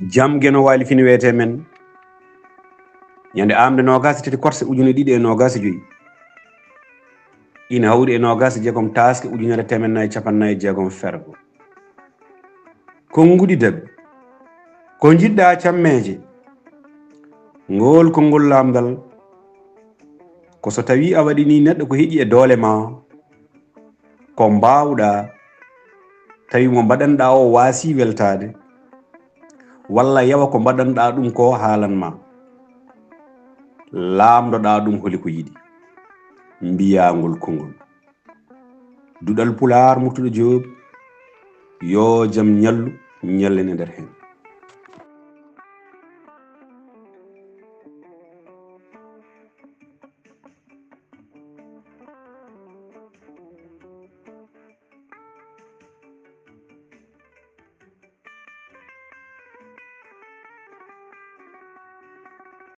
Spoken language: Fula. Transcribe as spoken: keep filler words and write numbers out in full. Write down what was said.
Jam Geno Waali Fini wiyetee men. Ñande aamde noogaas e tati korse ujunere ɗiɗi e noogaas e joy, ina hawri e noogaas e jeegom taaske ujunere teemedde nayi cappanɗe nayi e jeegom fergo. Konnguɗi daɓɓi. Ko njiɗɗaa cammeeje? Ngool konngol laamndal ko so tawii a waɗinii neɗɗo ko heƴi e doole maa, ko mbaawɗaa, tawi mo mbaɗanɗaa o waasii weltaade, walla yawa ko mbaɗanɗaa ɗum ko haalan ma, laamndoɗaa ɗum holi ko yiɗi, mbiyaa ngol konngol. Duɗal Pulaar, Murtuɗo Joob, yo jam ñallu, ñallen e nder heen.